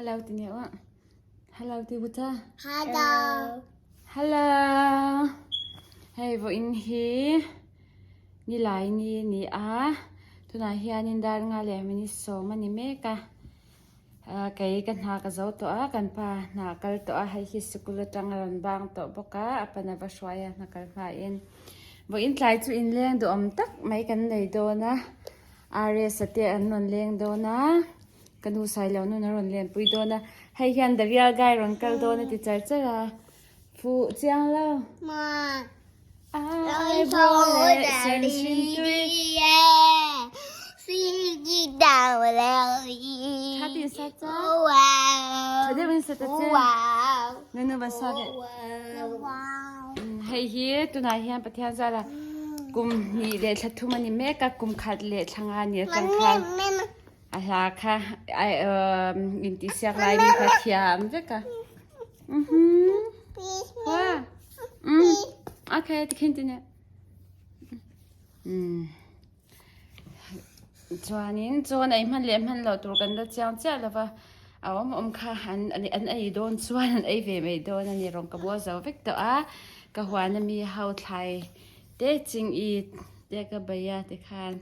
Hello ti nia aw. Hello ti bu cha. Hello. Hello. Hei vawiin hi nilai ni a ni a, tunah hianin dar nga leh minute sawm a ni mek a. Kei ka hna ka zo tawh a, kan pa hna a kal tawh a, hei hi sikul atang a rawn bang tawh bawk a, a pan a va hruai a hna kal hmain. Vawiin tlai chu inleng duhawm tak mai kan nei dawn a, RS-a te an rawn leng dawn a, ka nu Sailo nun a rawn lenpui dawn a, hei hian the real guy rawn kal dawn a ti char char a, fuh chiang lo. Eyebrow leh sen hring tui. Tha tin sa cha. Tha deuh in sa ta che. Nunu va sa deuh. Hei hi tunah hian Pathian zara kum hnih leh thla thum a ni mek a, kum khat leh thla nga ni atang khan a hla kha intihsiak lai mi kha thiam vek a. Wa. Mm. Okay, tikhin tine. Mm. Chuanin chuan ei hman leh hman loh tur kan la chiang chiah lova a awm awm kha an an ei dawn chuan an ei ve mai dawn a ni rawng ka bual zo vek tawh a ka huan ami ho thlai te ching i te ka bei a tikhan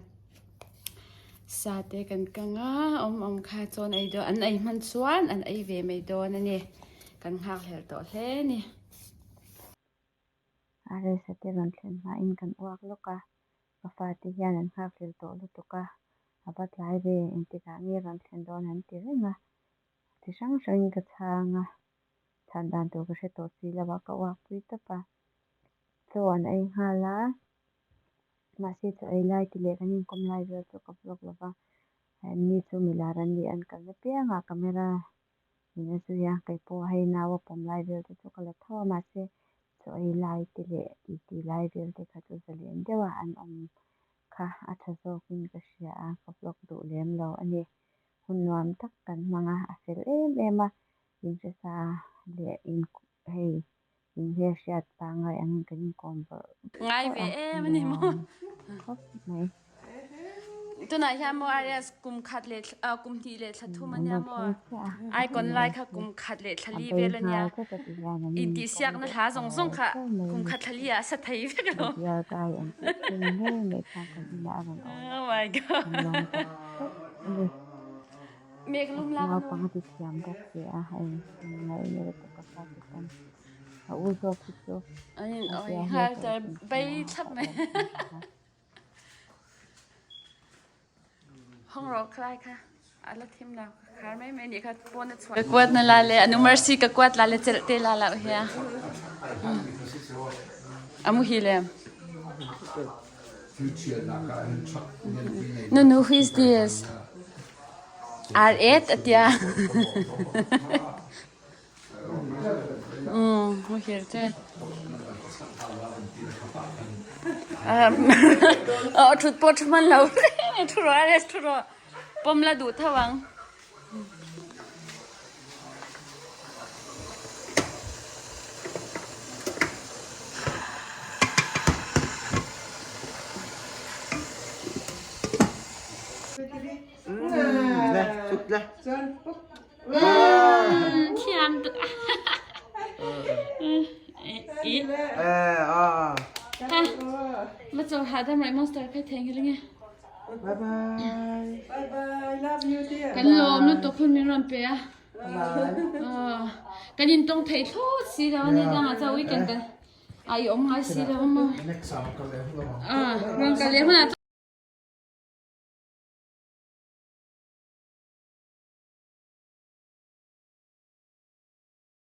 Sa te kan kang a, awm awm kha chuan ei dawn an ei hman chuan an ei ve mai dawn a ni, kan nghak hlel tawh hle a ni. A resa te rawn thlen hmain kan uak lawk a, ka fate hian an nghak hlel tawh lutuk a, a va tlai ve engtikah nge rawn thlen dawn an ti reng a, chi hrang hrangin ka chhang a, chhan dan tur ka hre tawh si lo a, ka uak pui tawp a, chaw an ei nghal a. Mahse chaw ei lai ti leh kan inkawm lai vel chu ka vlog lo va, ni chu milar an nih an kalna piangah camera in a zui a, kei pawh hei nau a pawm lai vel te chu ka la tho a, mahse chaw ei lai te leh titi lai vel te kha chu zalen deuh a an awm kha a tha zawkin ka hria a, ka vlog duh lem lo a ni. Hun nuam tak kan hmang a, a fel em em a, inhresa leh in hei In hmel hriat pangngai angin kan inkawm bawrh Ngai bawrh ve a, em a ni maw? nuam khawp mai. Tunah hian maw Arias kum khat leh kum hnih leh thla thum An ania rawn maw? thleng chiah a, Icon lai kha kum khat leh thla a li bei vel ania. nghal tlat a ti hian an inkawm Intihsiakna deuh hla zawng zawng kha char mai kum a ni. khat thla li ah a sa thei vek The lo. real guy an tih thin ngei mai kha kan inah a rawn awm a, Oh my god. kan lawm tak tak a ni. Mek lum la ka nu. Naupang a ti thiam bawk si a, hei ngaihna lutuk ka fate pawn a u zawk hi chu An in a awi zia nghal hle tawh tar hrim hrim bei a, thlap a mai. awm hrim kha. Hawng rawh khalai kha a la thim lo ka khar mai mai nih kha pawn a chhuah. Ka kuat na la le anu mercy ka kuat la le chelh te la lo hia. A muhil em? Nunu who is this? Ar et a tia. Um, muhil te. Oh, thut pawh thu hman lo. Thu rawh, Ares thu rawh. Pawm la duh tho ang. Thiam tuk. Ma chaw hahdam rih monster kha thei nge ling e. Bye bye. Bye bye. Love you dear. Kan lawm lutuk hun min rawn pe a. Kan in tawng thei thlawt si lo ani dangah chuan weekend kan a i awm ngai si lo a maw. Next ah ka leh hun ang. Ah, rawn kal leh hunah.